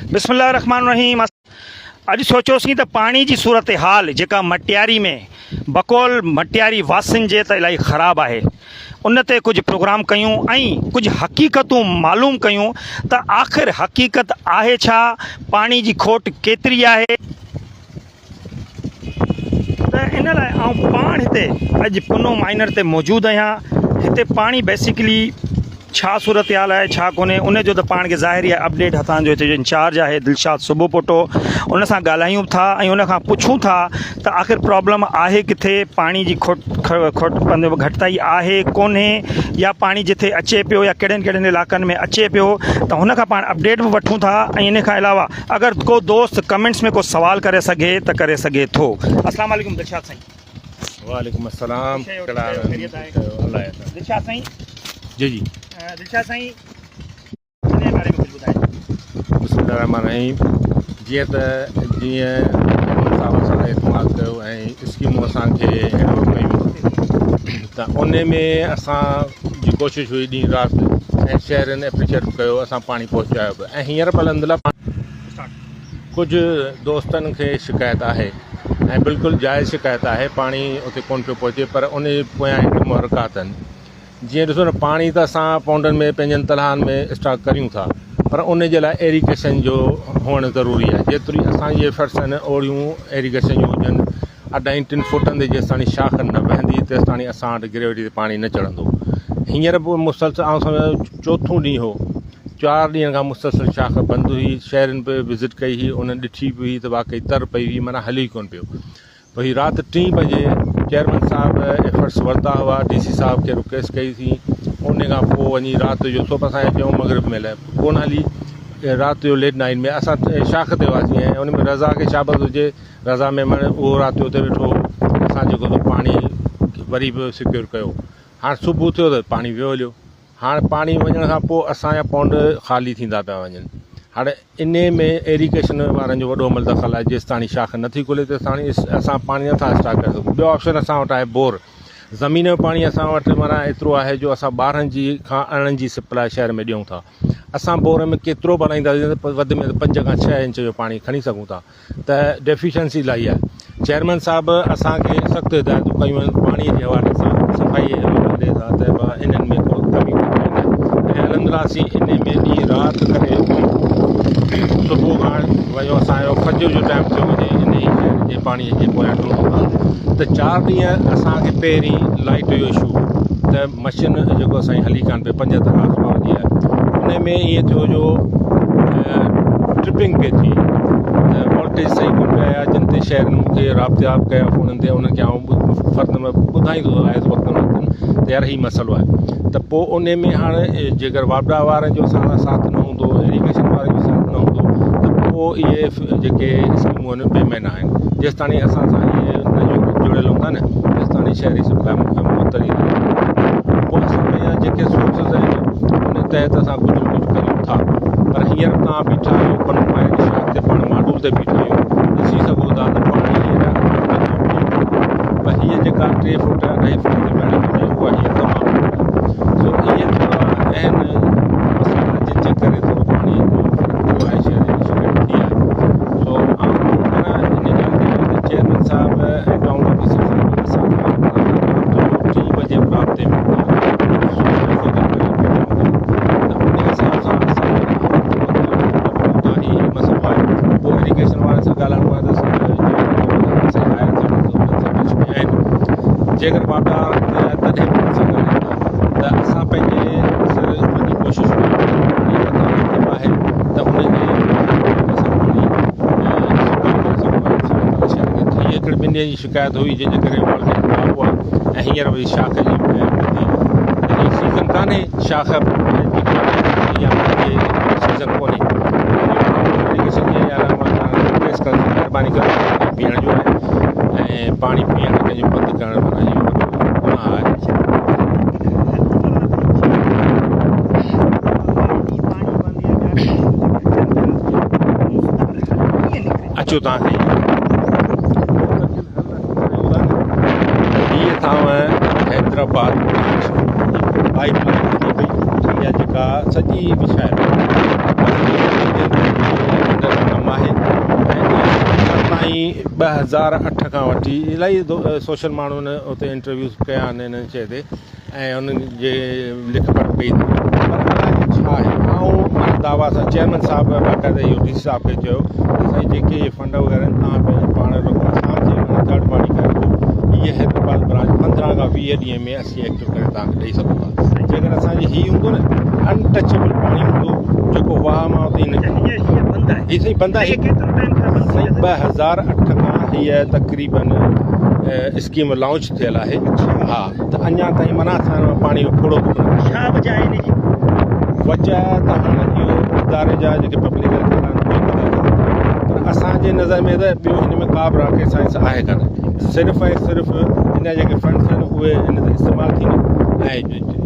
بسم الله الرحمن الرحيم اڄ سوچيوسين ته پاڻي جي صورتحال جيڪا مٽياري ۾ بقول مٽياري واسين جي ته الائي خراب آهي ان تي ڪجهه پروگرام ڪيون ۽ ڪجهه حقيقتون معلوم ڪيون ته آخر حقيقت آهي ڇا پاڻي جي کوٽ ڪيتري آهي ته ان لاء آئون پاڻ هتي اڄ پنو مائنر تي موجود آهيان هتي پاڻي بيسيڪلي ڇا صورتحال آهي ڇا ڪونهي ان جو ته پاڻ کي ظاهر ئي اپڊيٽ هتان جو هتي جو انچارج آهي دلشاد صبح پوٽو ان سان ڳالهايون ٿا ۽ ان کان پڇون ٿا ته آخر پرابلم آهي ڪٿي پاڻي جي کوٽ کوٽ پنهنجو گهٽتائي آهي ڪونهي يا پاڻي جٿي اچي پيو يا ڪهڙن ڪهڙن علائقن ۾ اچي پيو ته هن کان پاڻ اپڊيٽ به وٺون ٿا ۽ ان کان علاوه اگر ڪو دوست ڪمينٽس ۾ ڪو سوال ڪري سگهي ته ڪري سگهي ٿو. اسلام عليڪم دلشاد سائين. وعليڪم السلام دلشاد سائين جي جي دلشاد سائين انهي باري ۾ ڪجهه ٻڌايو. بسم الله الرحمن الرحيم جيئن ته جيئن چيئرمين صاحب اسان تي اعتماد ڪيو ۽ اسڪيمون اسان کي هينڊ اوور ڪيون ته ان ۾ اسان جي ڪوشش هئي ڏينهن رات ۽ شهرين اپريشيٽ به ڪيو اسان پاڻي پهچايو به ۽ هينئر به الحمدلله ڪجهه دوستن کي شڪايت آهي ۽ بلڪل جائز شڪايت آهي پاڻي اتي ڪونه پيو پهچي پر ان جي پويان هڪ محرڪات آهن جيئن ڏسو نه پاڻي ته اسان پونڊن ۾ پنهنجن تلاهن ۾ اسٽاڪ ڪريون ٿا پر ان جي لاء ايريگيشن جو هئڻ ضروري آهي جيتري اسان جي ايفرٽس آهن اوڙيون ايريگيشن جون هجن اڍائي ٽن فوٽن تي جيستاڻي شاخ نه وهندي تيستاڻي اسان وٽ گريويٽي تي پاڻي نه چڙهندو هينئر به مسلسل آئون سمجهان ٿو چوٿون ڏينهن هو چار ڏينهن کان مسلسل شاخ بند هئي شهرين به وزٽ ڪئي هئي انهن ڏٺي به هئي ته واقعي تر پئي هئي معنيٰ هلي ڪونه پيو پوء هي رات ٽين بجي چيئرمين صاحب ايفرٽس ورتا هئا ڊي سي صاحب کي رڪويسٽ ڪئي سين ان کان پوء وڃي رات جو سو اسان چيون مغرب مهل ڪونه هلي رات جو ليٽ نائٽ ۾ اسان شاخ تي هئاسين ۽ ان ۾ رضا کي شابس هجي رضا ميمڻ اهو رات جو اتي ويٺو هو اسان جيڪو سو پاڻي وري به سيڪيور ڪيو هاڻ صبح ٿيو ته پاڻي ويو هليو هاڻ پاڻي وڃڻ کان پوء اسان جا پونڊ خالي ٿيندا پيا وڃن هاڻي انهي ۾ ايريگيشن وارن جو وڏو عمل دخل آهي جيستاڻي شاخ نٿي کلي تيستاڻي اسان پاڻي نٿا اسٽاڪ ڪري سگهون ٻيو آپشن اسان وٽ آهي بور زمين جو پاڻي اسان وٽ معنيٰ ايترو آهي جو اسان 12 جي کان 18 جي سپلاء شهر ۾ ڏيون ٿا اسان بور ۾ ڪيترو به هلائينداسين ته وڌ ۾ وڌ 5 کان 6 انچ جو پاڻي کڻي سگهون ٿا ته ڊيفيشنسي الاهي آهي. چيئرمين صاحب اسان کي سخت هدايتون ڪيون آهن پاڻي جي حوالي سان صفائي جي حوالي سان ته به انهن ۾ ڪو ڪمي ڪونهي ۽ الحمدلله اسين انهي ۾ ڏينهن رات ڪري صبح کان وڃو اسان جو فجر جو ٽائيم ٿيو وڃي انهي شهر جي پاڻي جي پويان ڊوڙون ٿا ته چار ڏينهن اسان کي پهرين لائٽ جو اشو ته مشين جيڪو اسان جي هلي ڪانه پئي 75 هارس پاور جي آهي ان ۾ ائين ٿيو جو ٽرپنگ پئي ٿي ته وولٽيج صحيح ڪونه پيا آيا جن تي شهرين مون کي رابطا به ڪيا فونن تي انهن کي آئون فرد ۾ ٻڌائيندو آيس وقت وقت ته يار هي مسئلو آهي ته پوء ان ۾ هاڻي جيڪر واپڊا وارن جو اسان سان ساٿ نه هوندو ايريگيشن وارن جو ساٿ نه هوندو ته پوء اهي جيڪي اسڪيمون آهن بي معنيٰ آهن جيستاڻي اسان سان اهي ان جو جڙيل هوندا نه تيستاڻي شهري سپلاء معطل ئي رهندي. پوء اسان پنهنجا جيڪي سورسز آهن ان تحت اسان ڪجهه نه ڪجهه ڪريون ٿا پر هينئر توهان بيٺا آهيو پنو مائر جي شاخ تي پاڻ ماڊول تي بيٺا آهيون ڏسي سگهو ٿا ته پاڻي هينئر تمام ٺيڪ پر هيء جيڪا ٽي فوٽ اڍائي فوٽ تي پيڻ هجي اها هينئر تمام سو اهي ٿورا اهم مسئلا جن جي ڪري ٿورو پاڻي جو فرق پيو آهي شهر جي شڪايت ٿي آهي سو آئون معنيٰ ان ڳالهه تي آهيان ته چيئرمين صاحب ۽ ٽائون آفيسر صاحب اسان سان رات جو ٽين بجي به رابطي ۾ هوندا ته ان حساب سان اسان ته هي مسئلو آهي پوء ايريگيشن وارن سان ڳالهائڻو آهي ته آهن جيڪر واپڊا تڏهن به اسان ڳالهايون ٿا ته اسان پنهنجي سر وڏي ڪوشش ڪيون ٿا پاڻي مٿان جيڪو آهي ته ان جي اسان پاڻي سپلاء ڪري سگهون شهر کي هي هڪڙي ٻن ڏينهن جي شڪايت هئي جنهن جي ڪري وولٽيج ڊراپ هئا ۽ هينئر وري شاخ جي بندي هي سيزن ڪانهي شاخ جي يا سيزن ڪونهي مهرباني ڪري پيئڻ جو آهي ۽ پاڻي پيئڻ ڪنهن جو بند ڪرڻ معنيٰ اهو وڏو گناهه آهي. اچو توهان کي هي اٿاو حيدرآباد پائپ لائن وڃي پئي اها جيڪا سڄي وڇايل 2008 کان وٺي الاهي سوشل ماڻهن اتي انٽرويوز ڪيا آهن انهن شيء تي ۽ انهن جي لک پڙهه ڪئي اٿن پر الائي ڇا آهي آئون معنيٰ دعويٰ سان چيئرمين صاحب باقاعده اهو ڊي سي صاحب کي چيو ته سائين جيڪي اهي فنڊ وغيره آهن توهان پنهنجو پاڻ رکو اسان کي معنيٰ ٿرڊ پارٽي کان رکو هيء حيدرآباد برانچ 15 کان 20 ڏينهن ۾ اسين ايڪٽو ڪري توهان کي ڏئي سگهون ٿا جيڪڏهن اسان جي هي هوندو نه ان ٽچيبل پاڻي هوندو جيڪو واهه مان اتي هي سائين بند آهي سائين 2008 کان هيء تقريبن اسڪيم لانچ ٿيل آهي ها ته اڃا تائين معنيٰ اسان وٽ پاڻي جو ڦڙو به ڪونهي. ڇا وجه آهي ان جي؟ وجه ته هاڻ اهو اداري جا جيڪي پبلڪ هيلٿ وارا آهن اهي ٻڌائي سگهن ٿا پر اسان جي نظر ۾ ته ٻيو هن ۾ ڪا به راڪيٽ سائنس آهي ڪانه صرف ۽ صرف ان جا جيڪي فنڊس آهن اهي ان تي استعمال ٿيندا ۽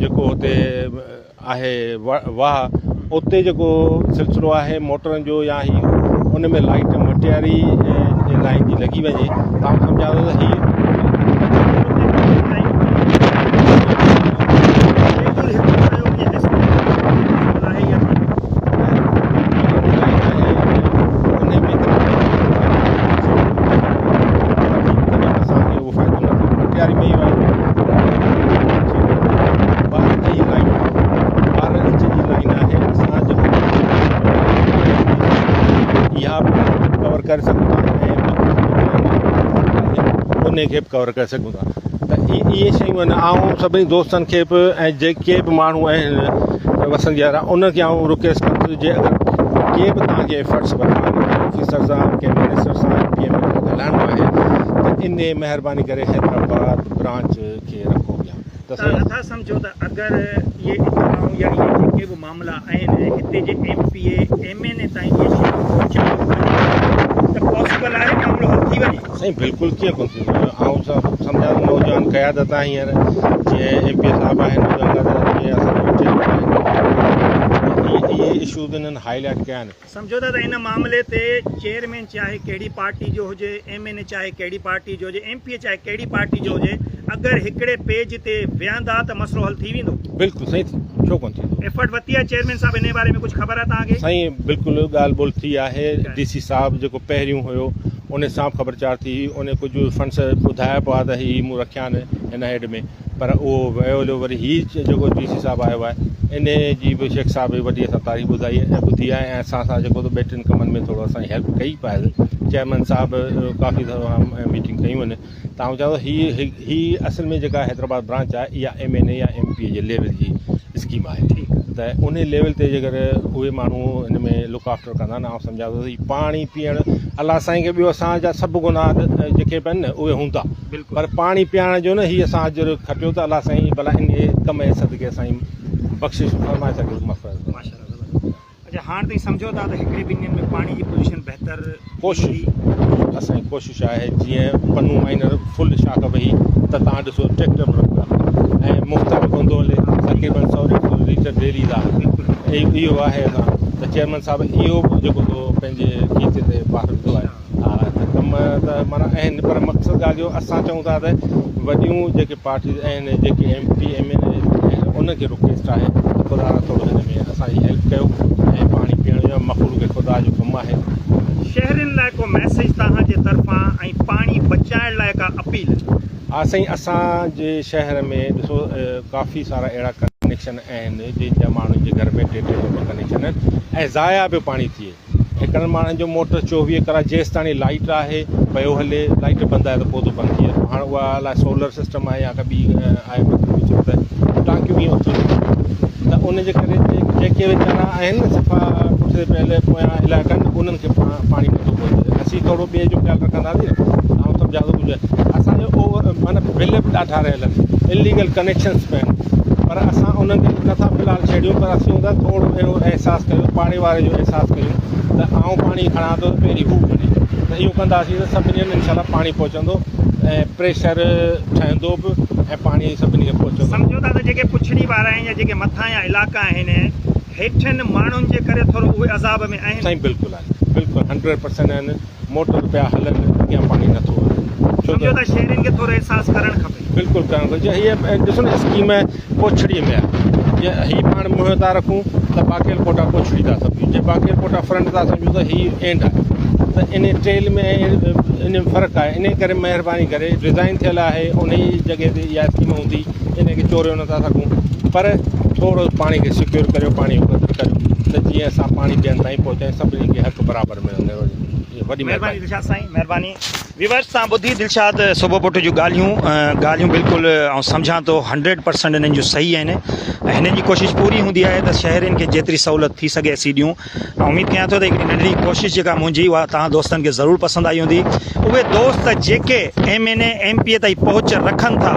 جيڪو هتي آهي واهه اتي جيڪو سلسلو آهي موٽرن جو يا هي ان ۾ لائيٽ مٽياري لائين جي لڳي وڃي ته آئون سمجهان ٿو ته هي فائدو نه ٿيو مٽياري ۾ اهو آهي 12 جي لائين آهي 12 انچ جي لائين آهي اسان جيڪو اها به ڪور ڪري سگهون ٿا ۽ ان کي به ڪور ڪري سگهون ٿا ته اهي شيون آهن آئون سڀني دوستن کي به ۽ جيڪي به ماڻهو آهن وسندي وارا ان کي آئون رڪويسٽ ڪندس جي اگر ڪي به توهان کي ايفرٽس وٺڻا آهن آفيسر سان ڪنهن منسٽر سان ايم پي ايم ڳالهائڻو آهي ته انهي مهرباني ڪري حيدرآباد برانچ کي رکو اڳيان ته توهان نٿا سمجهو ته اگر اهي اطلاعون يا اهي جيڪي به معاملا آهن هتي جي M P A M N A تائين اهي شيون پهچايون وڃن ته پاسيبل آهي معاملو حل ٿي وڃي؟ سائين بلڪل ڪيئن ڪونه ٿيندو آئون سمجهان ٿو نوجوان قيادت آهي هينئر جيئن ايم پي اي صاحب آهن نوجوان قيادت جيئن اسان جو چيئرمين آهن اهي اشوز انهن هائي لائيٽ ڪيا آهن. سمجهو ٿا ته ان معاملي تي چيئرمين چاهي ڪهڙي پارٽي جو هجي، ايم اين اي چاهي ڪهڙي پارٽي جو هجي، ايم پي اي چاهي ڪهڙي پارٽي جو هجي، اگر هڪڙي پيج تي ويهندا ته مسئلو حل ٿي ويندو. بلڪل سائين ڇو ڪونه ٿيندو. ايفرٽ ورتي آهي چيئرمين صاحب انهي باري ۾ ڪجهه خبر آهي توهان کي؟ سائين بلڪل ڳالهه ٻولهه ٿي آهي ڊي سي صاحب جيڪو پهريون هيو ان سان به خبر چار ٿي هئي ان ڪجهه فنڊس ٻڌايا به هئا ته هي مون رکيا آهن هن هيڊ ۾ پر اهو ويو هليو وري هي جيڪو ڊي سي صاحب آيو آهي ان جي به شيخ صاحب جي وڏي اسان تعريف ٻڌائي ۽ ٻڌي آهي ۽ اسان سان جيڪو ٻه ٽن ڪمن ۾ ٿورو اسان جي هيلپ ڪئي پئي آهي چيئرمين صاحب ڪافي دفعا ميٽنگ ڪيون آهن ته آئون چوان ٿو هي هي اصل ۾ جيڪا حيدرآباد برانچ آهي اها ايم اين اي يا ايم پي اي جي ليول جي اسڪيم آهي ته ان ليول تي جيڪر اهي ماڻهو ان ۾ لڪ آفٽر ڪندا نه آئون سمجهان ٿو ته پاڻي پيئڻ الله سائين کي ٻيو اسان جا سڀ گناهه جيڪي به آهن نه اهي هوندا پر پاڻي پيئڻ جو نه هي اسان اجر کٽيو ته الله سائين ڀلا ان ڪم جي صدقي سائين بخشش فرمائي سگهي مغفرت فرمائي. اچا هاڻ تائين سمجهو ٿا ته هڪڙي ٻن ڏينهن ۾ پاڻي جي پوزيشن بهتر ڪوشش اسان جي ڪوشش آهي جيئن پنو مائنر فل شاخ وهي ته تان ڏسو ٽريڪٽر به رکبا ۽ مفت به ڪونه ٿو هلي تقريبن سو ڏيڍ سو ليٽر ڊيلي ٿا اهو آهي اسان ته چيئرمين صاحب اهو به جيڪو ٿو پنهنجي کيتي تي بار وڌو آهي ها ته ڪم ته معنيٰ آهن پر مقصد ڳالهه جو اسان چئون ٿا ته وڏيون جيڪي پارٽيز آهن جيڪي ايم پي ايم اين اي آهن انهن کي رڪويسٽ آهي ته خدا را ٿورو هن ۾ اسان جي هيلپ ڪيو ۽ پاڻي پيئڻ جو مخلوق خدا جو ڪم آهي. شهرين لاء ڪو ميسيج توهان جي طرفان ۽ پاڻي بچائڻ لاء ڪا اپيل. ها سائين اسان جي شهر ۾ ڏسو ڪافي سارا اهڙا ڪنيڪشن آهن جن جا ماڻهن جي گهر ۾ ٽي ٽي ٻه ٻه ڪنيڪشن آهن ۽ ضايع پيو پاڻي ٿئي. هڪڙن ماڻهن جو موٽر 24 ڪلاڪ جيستاڻي لائيٽ آهي پيو هلي لائيٽ بند آهي ته پوء ٿو بند ٿئي هاڻ اها الاء سولر سسٽم آهي يا ڪا ٻي آهي مطلب ته ٽانڪيون ائين اٿل ته ان جي ڪري جيڪي ويچارا آهن نه صفا پٺتي پيل پويان علائقن انهن کي پاڻي نٿو پهچي اسين ٿورو ٻئي جو خيال رکنداسين نه آئون سمجهان ٿو ڪجهه اسانجو اوور معنيٰ بل به ڏاڍا رهيل آهن اليگل ڪنيڪشنس به آهن پر اسان انهن کي نٿا في الحال ڇيڙيون پر اسين چئون ٿا ٿورو اهڙو احساس ڪيو پاڙي واري جو احساس ڪيون ته آئون پاڻي کڻان ٿو ته پهرين هو کڻي ته اهو ڪنداسين ته سڀني هنڌ انشاء الله پاڻي پهچندو ۽ پريشر ٺهندو به ۽ پاڻي سڀني کي پهچندو. سمجهو ٿا ته جيڪي پڇڙي وارا آهن يا جيڪي مٿان جا علائقا آهن هيٺين ماڻهن جي ڪري ٿورو اهي عذاب ۾ آهن. سائين بلڪل آهن بلڪل هنڊريڊ پرسنٽ آهن موٽر پيا هلن اڳيان پاڻي نٿو هلي ڇو سمجهو ته. ٿا شهرين کي ٿورو احساس ڪرڻ کپي. بلڪل ڪرڻ گهرجي هيء ڏسو نه اسڪيم پوڇڙي ۾ آهي جي هي پاڻ منهن ٿا رکون ته باقيل ڪوٽا پوڇڙي ٿا سمجهون جي باقيل ڪوٽا فرنٽ ٿا سمجهون ته هي اينڊ آهي. ته ان ٽريل ۾ ۽ ان ۾ فرق آهي انهي ڪري مهرباني ڪري ڊزائن ٿيل آهي انهي جڳهه تي اها اسڪيم هوندي ان کي چوريو نٿا سگهون پر ٿورو پاڻي کي سيڪيور ڪريو پاڻي جو قدر ڪريو ته جيئن اسان پاڻي ٻين تائين پهچائي سڀني کي حق برابر ملندو وڏي مهرباني دلشاد سائين مهرباني ويورس تان ٻڌي دلشاد صبح پٽ جون ڳالهيون ڳالهيون بلڪل آئون سمجهان ٿو هنڊريڊ پرسنٽ انهن جون صحيح آهن ۽ هنن جي ڪوشش پوري هوندي آهي ته شهرين کي جيتري سهولت ٿي سگهي اسين ڏيون آئون اميد ڪيان ٿو ته هڪڙي ننڍڙي ڪوشش جيڪا منهنجي اها توهان دوستن کي ضرور پسند آئي هوندي. اهي دوست جيڪي M N A M P A تائين پهچ رکن ٿا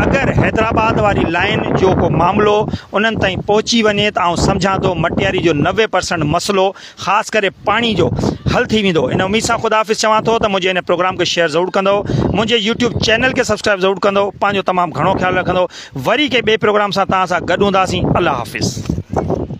اگر حيدرآباد واري لائين جو ڪو معاملو انهن تائين پهچي وڃي ته آئون سمجهان ٿو مٽياري جو 90% مسئلو خاص ڪري پاڻي جو حل ٿي ويندو. ان اميد سان خدا حافظ چوان ٿو ته منهنجي هن پروگرام کي شيئر ضرور ڪندو منهنجي يوٽيوب چينل کي سبسڪرائب ضرور ڪندو پنهنجو تمام گهڻو خيال رکندو وري ڪنهن ٻئي پروگرام سان توهان سان گڏ هونداسين الله حافظ.